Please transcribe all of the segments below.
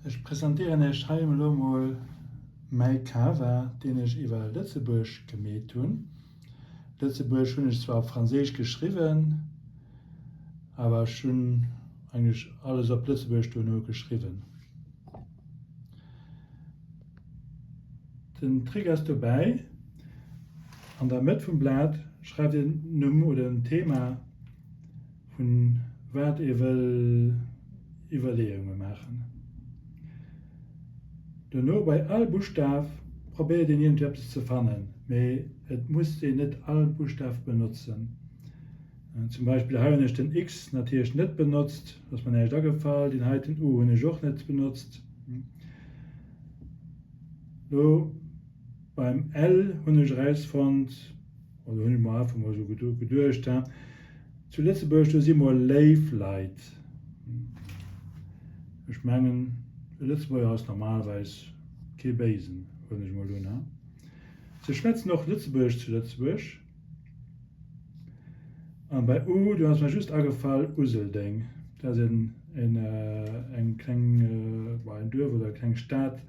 Ech presentéieren Iech hei elo mol mäi Cava, deen ech iwwer Lëtzebuerg gemeet hunn. Lëtzebuerg hunn ech zwar op Franséisch geschriwwen, awer ech hunn eigentlech alles op Lëtzebuergesch duerno geschriwwen. Den Trick ass dobäi, An der Mëtt vum Blat schreift een den Numm oder den Thema vun wat ee wëll Iwwerleeunge maachen. Dono bei all Buschtaf probéiert een iergendwéi eppes ze fannen, mee et muss een net all Buschtaf benotzen. Zum Beispill hei hunn ech den X natierlech net benotzt, ass mer näischt agefall. Deen heiten U hunn ech och net benotzt. Lo beim L hunn ech erausfonnt, oder hunn ech mer einfach mol esou geduecht, he, zu Lëtzebuerg do si mol léif Leit. Ech mengen e Lëtzebuerger ass normalerweis kee Béisen, huelen ech mol un, he. Se schwätzen och Lëtzebuergesch zu Lëtzebuerg. An bei U, do ass mer just agefall Useldeng. Dat ass en, en, eng kleng, bon, en Duerf oder eng kleng Stad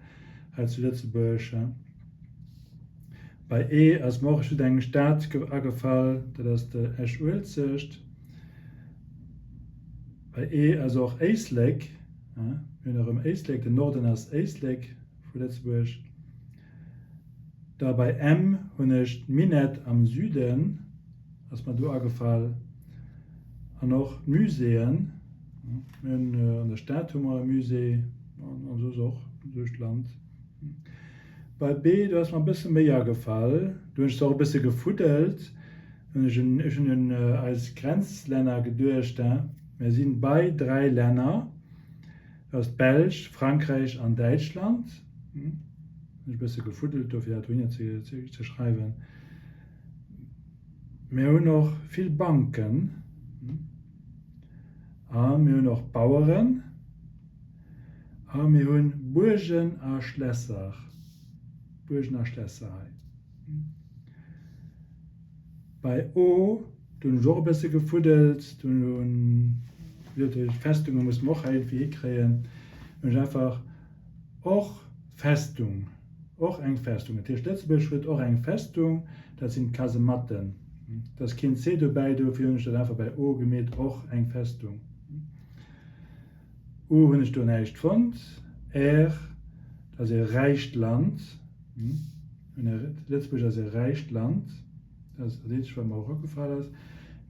hei zu Lëtzebuerg. Bei E ass mer och just eng Stad agefall, dat ass de Esch-Uelzecht. Bei E ass och Éislek, mir hunn erëm Éislek, den Norden ass Éislek vu Lëtzebuerg. Da bei M hunn ech d'Minett am Süden, ass mer do agefall, an och d'Muséeën. Mir hunn an der Stad hu mer e Musée an soss och duerch d'Land. Bei B, do ass mer e bësse méi agefall, do hunn ech zwar och e bësse gefuddelt, hunn ech un, ech hunn un eis Grenzlänner geduecht, mir si bei 3 Länner, dat ass d'Belsch, Frankräich an Däitschland. Hunn ech e bësse gefuddelt do fir dat dohinner ze schreiwen. Mir hunn och vill Banken a mir hunn och Baueren a mir hunn Buergen a Schlässer. Buergen a Schlässer hei. Bei O, do hunn ech och e bësse gefuddelt, do hunn Festunge musse mer och hei iergendwéi hikréien, hunn ech einfach och Festung, och eng Festung. Dat heescht, Lëtzebuerg huet och eng Festung, dat sinn d'Kasematten. Et ass keen C dobäi, dofir hunn ech dat einfach bei O gemeet, och eng Festung. U hunn ech do näischt fonnt. R, dat ass e räicht Land. Lëtzebuerg ass e räicht Land. Dat ass dat eenzegt, wat mer och opgefall ass.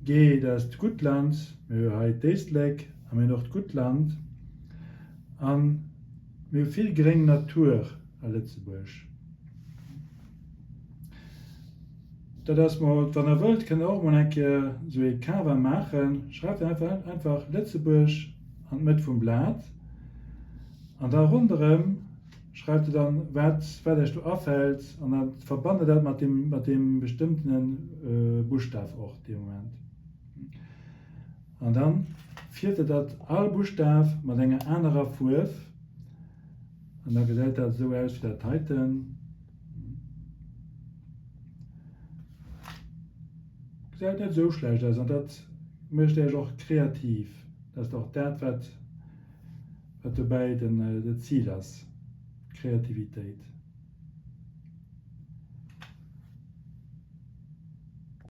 G, dat ass d'Guttland. Mir hu hei d'Éislek a mir hunn och d'Guttland. A mir hu vill gréng Natur a Lëtzebuerg. Dat ass mol, wann der wëllt, kënnt der och mol eng Kéier esou ee Cover maachen. Schreift dann einfach einfach Lëtzebuerg an d'Mëtt vum Blat an da ronderëm schreift der dann wat wat iech do afält an da verbannt der dat mat deem mat deem bestëmmtene Buschtaf och dee Moment. An dann fierft der dat all Buschtaf mat enger anerer Fuerf an da gesäit dat esou aus wéi dat heiten. Gesäit net esou schlecht aus an dat mécht Iech och kreativ. Dat ass och dat wat wat dobäi den dat Zil ass, d'Kreativitéit.